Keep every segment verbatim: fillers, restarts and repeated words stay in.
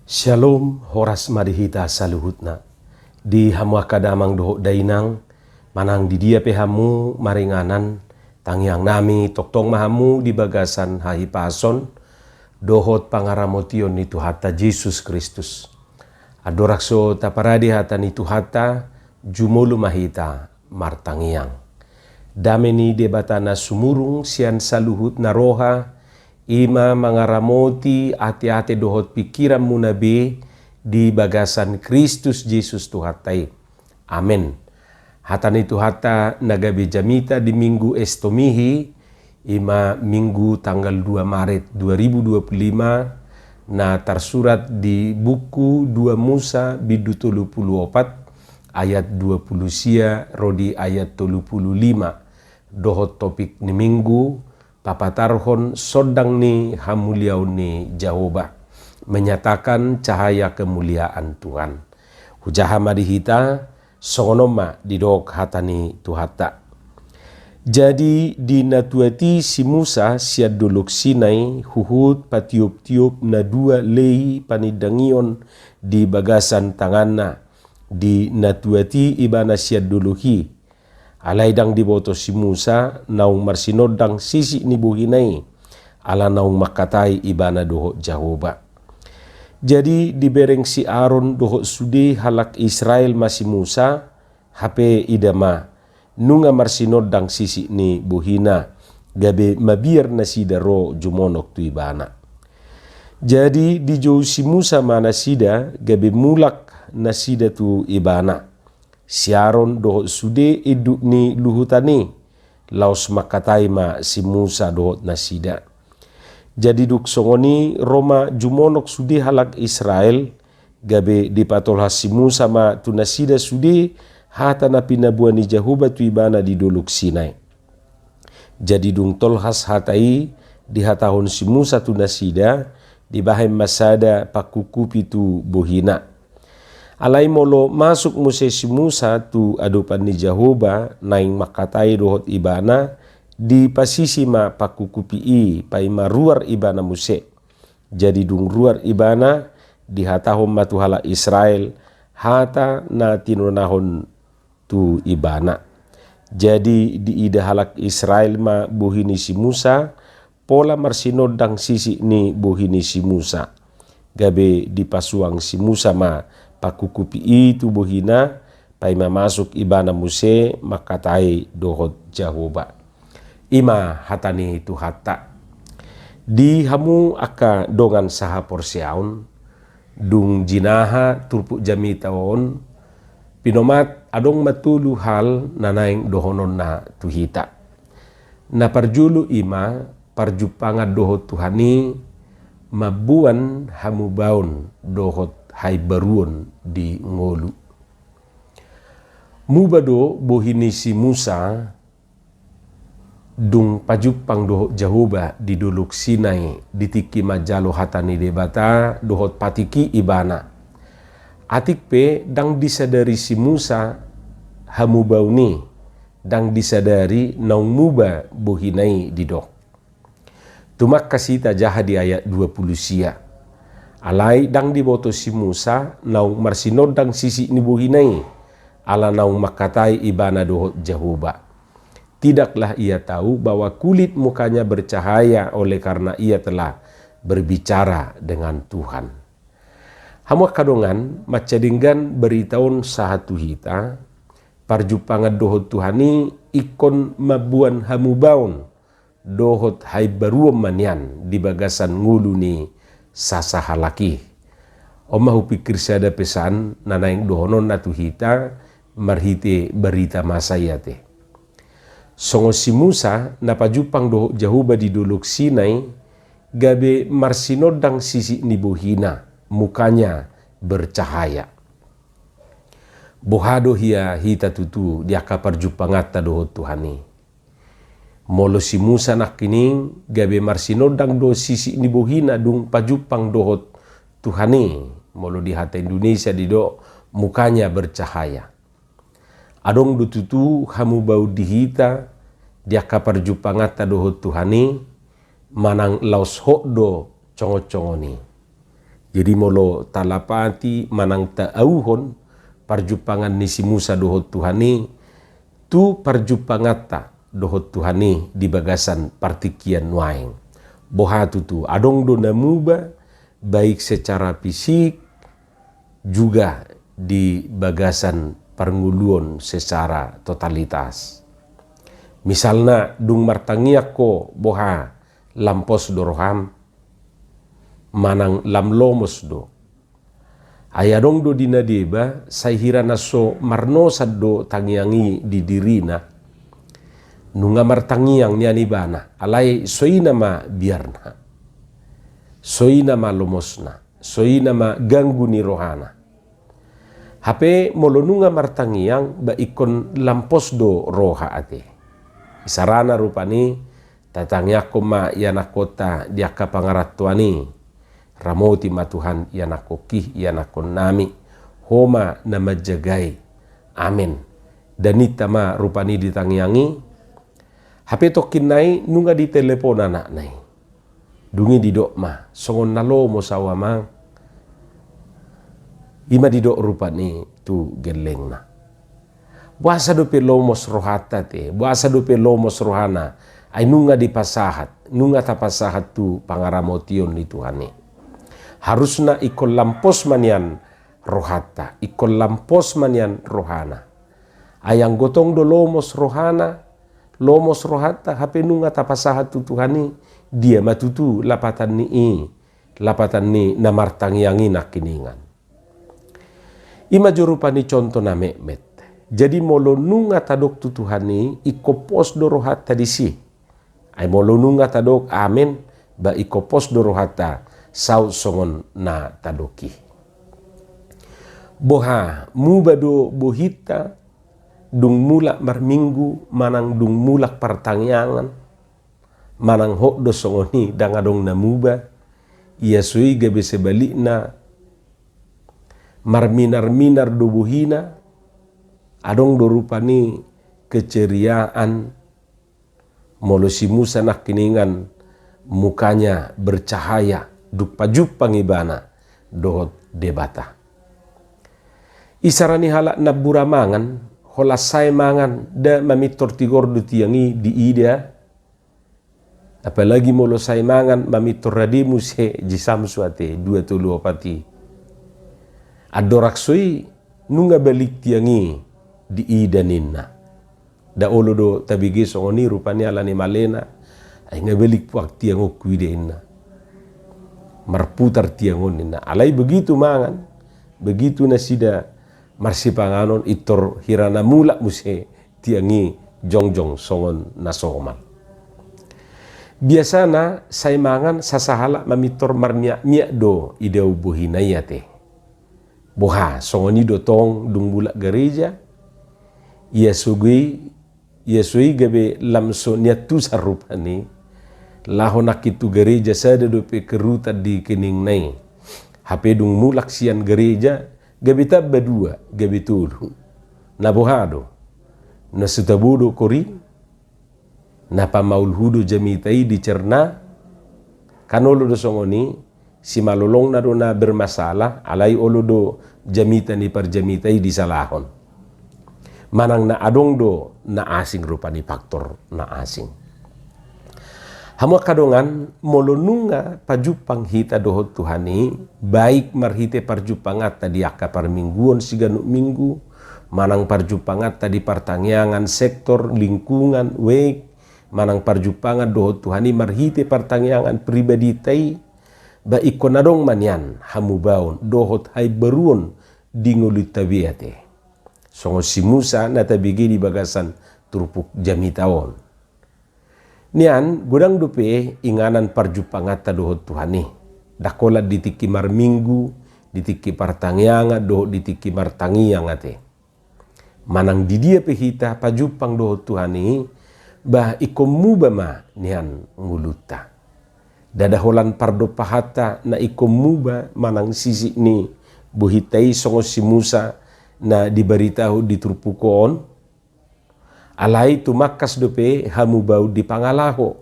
Syalom, horas ma di hita saluhutna. Di hamu angka damang dohot dainang, manang di dia pe hamu maringanan, tangiang nami tongtong ma hamu di bagasan hahipason dohot pangaramotion ni Tuhanta Jesus Kristus. Andorang so taparade hata ni Tuhanta, jumolo ma hita martangiang. Dame ni Debata na sumurung sian saluhutna roha, i ma mangaramoti ateate dohot pingkiranmuna be di bagasan Kristus Jesus Tuhanta i. Amen. Hata ni Tuhanta na gabe jamita di Minggu Estomihi, i ma Minggu tanggal dua Maret dua ribu dua puluh lima, na tarsurat di buku dua Musa bindu tolu pulu opat, ayat dua pulu sia ro di ayat tolu pulu lima, dohot topik ni Minggu, papatarhon sondang ni hamuliaon ni Jahowa, menyatakan cahaya kemuliaan Tuhan. Hujaha ma di hita, songon on ma didok hata ni Tuhanta. Jadi dinatuati si Musa sian Dolok Sinai huhut patioptiop na dua lei panindangion di bagasan tanganna, dinatuati ibana sian dolok i. Alai ndang diboto si Musa naung marsinondang sisik ni bohina i, ala naung mangkatai ibana dohot Jahowa. Jadi dibereng si Aron dohot sude halak Israel ma si Musa, hape ida ma, nunga marsinondang sisik ni bohina, gabe mabiar nasida ro jumonok tu ibana. Jadi dijou si Musa ma nasida, gabe mulak nasida tu ibana. Si Aron dohot sude induk ni luhutan i, laos mangkatai ma si Musa dohot nasida. Jadi dung songon i ro ma jumonok sude halak Israel, gabe dipatolhas si Musa ma tu nasida sude hata na pinaboa ni Jahowa tu ibana di Dolok Sinai. Jadi dung tolhas hata i, dihatahon si Musa tu nasida, dibahen ma sada pangkukupi tu bohina. Alai molo masuk muse si Musa tu adopan ni Jahowa naeng mangkatai dohot ibana, dipasisi ma pangkukupi i, paima ruar ibana muse. Jadi dung ruar ibana, dihatahon ma tu halak Israel hata na tinonahon tu ibana. Jadi diida halak Israel ma bohi ni si Musa, pola marsinondang sisik ni bohi ni si Musa. Gabe dipasuang si Musa ma pangkukupi i tu bohina, paima masuk ibana muse mangkatai dohot Jahowa. I ma hata ni Tuhanta. Di hamu angka dongan sahaporseaon, dung jinaha turpuk jamita on, pinomat adong ma tolu hal na naeng dohononna tu hita. Na parjolo i ma parjumpangan dohot Tuhan i mamboan hamubaon dohot haimbaruon di ngolu. Muba do bohi ni si Musa, dung pajumpang dohot Jahowa di Dolok Sinai, di tingki manjalo hata ni Debata dohot patikki ibana. Atik pe ndang disadari si Musa hamubaon i, ndang disadari naung muba bohina i didok. Tumangkas hita jaha di ayat dua pulu sia. Alai ndang diboto si Musa naung marsinondang sisik ni bohina i, ala naung mangkatai ibana dohot Jahowa. Tidaklah ia tahu bahwa kulit mukanya bercahaya oleh karena ia telah berbicara dengan Tuhan. Hamu angka dongan, mansai denggan barita on sahat tu hita, parjumpangan dohot Tuhan i ingkon mamboan hamubaon dohot haimbaruon ma nian di bagasan ngolu ni sasahalak i. On ma hupingkir sada pesan na naeng dohononna tu hita marhite barita masa i ate. Songon si Musa na pajumpang dohot Jahowa di Dolok Sinai, gabe marsinondang sisik ni bohina, mukanya bercahaya. Boha do hea hita tutu di angka parjumpanganta dohot Tuhan i? Molo si Musa nangkining gabe marsinondang do sisik ni bohina dung pajumpang dohot Tuhan i, molo di hata Indonesia didok mukanya bercahaya. Adong do tutu hamubaon di hita di angka parjumpanganta dohot Tuhan i, manang laos hot do songon-songon i? Jadi molo talapati manang taauhon parjumpangan ni si Musa dohot Tuhan i, tu parjumpanganta dohot Tuhan i di bagasan partingkian nuaeng. Boha tutu, adong do na muba, baik secara fisik, juga di bagasan parngoluon secara totalitas. Misalna, dung martangiang ho, boha, lam pos do roham, manang lam lomos do. Ai adong do di na deba, sai hira na so marnosan do tangiang i di dirina. Nunga martangiang nian ibana, alai so i nama biarna. So i nama lomosna. So i nama ganggu ni rohana. Hape molo nunga martangiang, ba ingkon lam pos do roha ate. Isarana rupani, tatangiangkon ma ianakhonta di angka pangarantoan i. Ramoti ma Tuhan ianakhonki, ianakhonnami. Ho ma na manjagai. Amen. Daninta ma rupani di tangiang i. Hape tongkin nai nunga ditelepon anakna i. Dung i didok ma, songon na lomos au amang. I ma didok rupani tu gellengna. Boasa dope lomos rohanta ate, boasa dope lomos rohana, ai nunga dipasahat, nunga tapasahat tu pangaramotion ni Tuhan i. Harusna ingkon lam pos ma nian rohanta, ingkon lam pos ma nian rohana. Ai anggo tong do lomos rohana, lomos rohanta, hape nunga tapasahat tu Tuhan i, dia ma tutu lapatan ni i, lapatan ni na martangiang i nangkiningan. I ma jo rupani contoh na metmet. Jadi molo nunga tadok tu Tuhan i, ingkon pos do rohanta disi. Ai molo nunga tadok amen, ba ingkon pos do rohanta, saut songon na tadok i. Boha, muba do bohinta, dung mulak marminggu, manang dung mulak partangiangan, manang hot do songon i, ndang adong na muba, ia so i gabe sebalikna, marminar-minar do bohina, adong do rupani keceriaan, molo si Musa nangkiningan mukanya bercahaya, dung pajumpang ibana dohot Debata. Isarana halak na bura mangan, holan sae mangan, nda mamintor tigor do tiang i diida. Apalagi molo sae mangan mamintor rade muse, jisamsu ate, dua tolu opat i. Andorang so i, nunga balik tiang i diida ninna. Nda olo do tabege songon i rupani ala ni malena, ai nga balik puak tiang on huida inna. Marputar tiang on inna. Alai begitu mangan, begitu nasida marsipanganon, intor hira na mulak muse tiang i jongjong songon na somal. Biasana sae mangan sasahalak mamintor marmiak-miak do idaon bohina i ate. Boha, songon i do tong dung mulak gareja, ia so i, ia so i gabe lam so niantusan rupani, laho nangkin tu gareja sada dope kerutan di keningna i. Hape dung mulak sian gareja, gabe tamba dua, gabe tolu. Na boha do? Na so tabo do kori, na pamaul hu do jamita i dicerna, kan olo do songon i, simalolongna do na bermasalah, alai olo do jamita ni parjamita i disalahon. Manang na adong do na asing rupani, faktor na asing. Hamu angka dongan, molo nunga pajumpang hita dohot Tuhan i, baik marhite parjumpanganta di angka parmingguon siganup minggu, manang parjumpanganta di partangiangan sektor, lingkungan, wijk, manang parjumpangan dohot Tuhan i marhite partangiangan pribadita i, ba ingkon adong ma nian hamubaon dohot haimbaruon di ngolunta be ate. Songon si Musa na tabege di bagasan turpuk jamita on. Nian, godang dope inganan parjumpanganta dohot Tuhan i. Ndang holan di tingki marminggu, di tingki partangiangan, dohot di tingki martangiang ate. Manang di dia pe hita pajumpang dohot Tuhan i, ba ingkon muba ma nian ngolunta. Ndada holan pardompahanta na ingkon muba manang sisik ni bohinta i songon si Musa na dibaritahon di turpuk on, alai tumangkas dope hamubaon di pangalaho,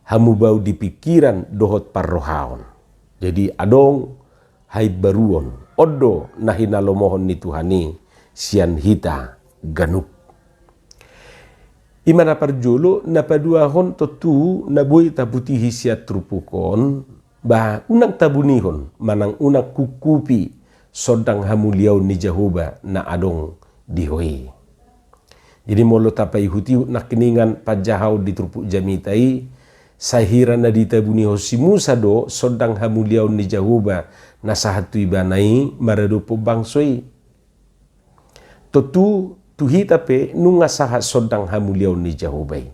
hamubaon di pingkiran dohot parrohaon. Jadi adong haimbaruon. On do na hinalomohon ni Tuhan i sian hita ganup. I ma na parjolo, na paduahon tontu na boi taputihi sian turpuk on, ba unang tabunihon manang unang kukkupi sondang hamuliaon ni Jahowa na adong di ho i. Jadi molo tapaihut-ihut nangkiningan panjahaon di turpuk jamita i, sai hira na ditabunihon si Musa do sondang hamuliaon ni Jahowa na sahat tu ibana i maradophon bangso i. Tontu tu hita pe nunga sahat sondang hamuliaon ni Jahowa i.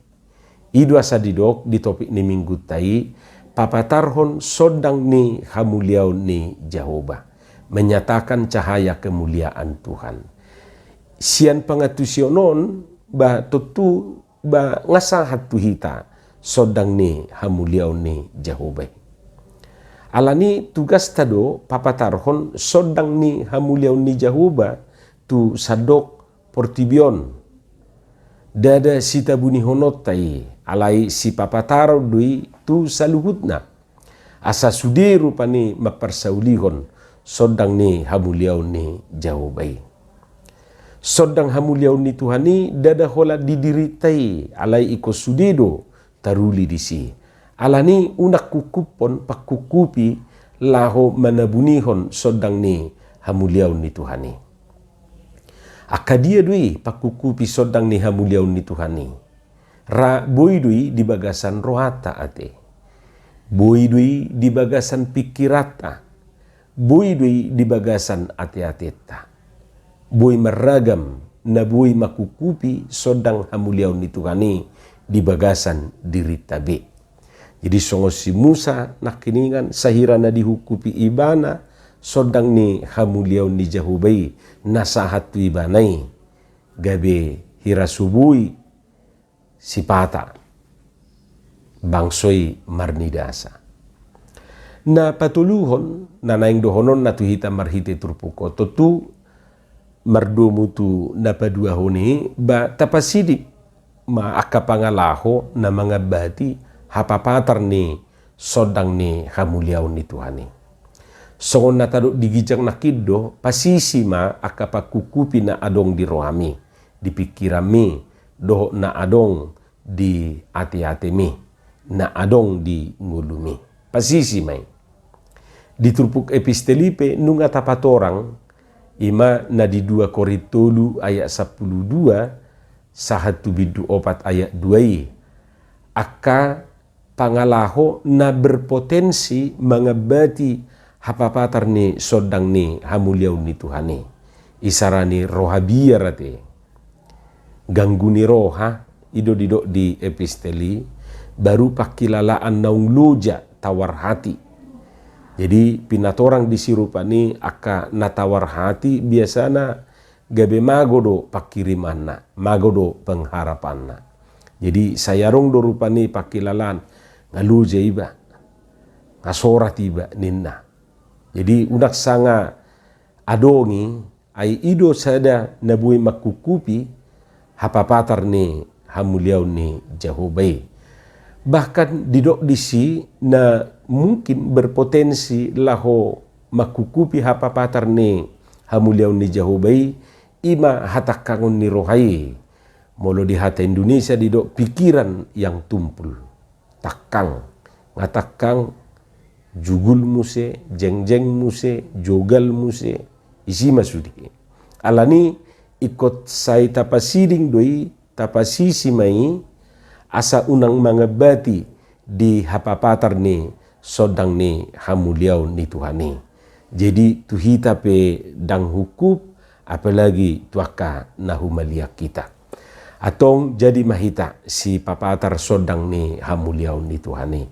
I do asa didok di topik ni minggunta i, papatarhon sondang ni hamuliaon ni Jahowa, menyatakan cahaya kemuliaan Tuhan. Sian pangantusion on, ba tontu ba nga sahat tu hita sondang ni hamuliaon ni Jahowa i. Alani tugasta do papatarhon sondang ni hamuliaon ni Jahowa tu sandok portibi on. Ndada sitabunihononta i, alai sipapataron do i tu saluhutna. Asa sude rupani mamparsaulihon sondang ni hamuliaon ni Jahowa i. Sondang hamuliaon ni Tuhan i ndada holan di dirinta i, alai ingkon sude do taruli disi. Alani unang kukkuphon pangkukkupi laho manabunihon sondang ni hamuliaon ni Tuhan i. Angka dia do i pangkukkupi sondang ni hamuliaon ni Tuhan i? Ra boi do i di bagasan rohanta ate. Boi do i di bagasan pingkiranta. Boi do i di bagasan ateatenta. Boi marragam na boi mangkukkupi sondang hamuliaon ni Tuhan i di bagasan dirinta be. Jadi songon si Musa nangkiningan, sahira na dihukkupi ibana sondang ni hamuliaon ni Jahowa i na sahat tu ibana i, gabe hira so boi sipata, bangso i marnidasa. Na patoluhon na naeng dohononna tu hita marhite turpuk on, tontu mardomu tu na paduahon i, ba tapasiding ma angka pangalaho na mangambati hapapatar ni sondang ni hamuliaon ni Tuhan i. Songon na tadok di ginjang nangkin do, pasisi ma angka pangkukkupi na adong di rohami, di pingkiranmi, dohot na adong di ateatemi, na adong di ngolumi. Pasisi ma i. Di turpuk epistel i pe nunga tapatorang, i ma na di dua Korint tolu ayat sampulu dua sahat tu bindu opat ayat dua i, angka pangalaho na berpotensi mangambati hapapatar ni sondang ni hamuliaon ni Tuhan i. Isarana roha biar ate, ganggu ni roha, i do didok di epistel i, baru pangkilalaan naung loja, tawar hati. Jadi pinatorang disi rupani angka na tawar hati biasana gabe mago do pangkirimanna, mago do pengharapanna. Jadi sai adong do rupani pangkilalaan, nga loja iba, nga sorat iba ninna. Jadi unang sanga adong i, ai i do sada na boi mangkukkupi hapapatar ni hamuliaon ni Jahowa i. Bahkan didok disi na mungkin berpotensi laho mangkukkupi hapapatar ni hamuliaon ni Jahowa i, i ma hatangkangon ni roha i. Molo di hata Indonesia didok pikiran yang tumpul. Tangkang, nga tangkang, jugul muse, jengjeng muse, jogal muse, isi ma sude. Alani ingkon sai tapasiding do i, tapasisi ma i, asa unang mangambati di hapapatar ni sondang ni hamuliaon ni Tuhan i. Jadi tu hita pe ndang hungkup, apalagi tu angka na humaliang hita. Antong jadi ma hita sipapatar sondang ni hamuliaon ni Tuhan i.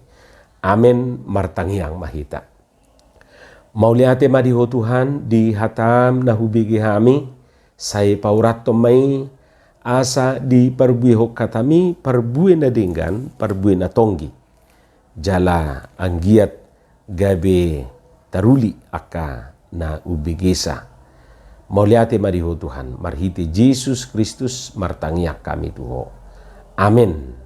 Amen, martangiang ma hita. Mauliate ma di Ho Tuhan, di hataM na hubege hami, sai paurathon ma i, asa diparbuehon hataMi parbue na denggan, parbue na tonggi. Jala anggiat gabe taruli angka na umbegesa. Mauliate ma di Ho Tuhan, marhite Jesus Kristus martangiang hami tu Ho. Amen.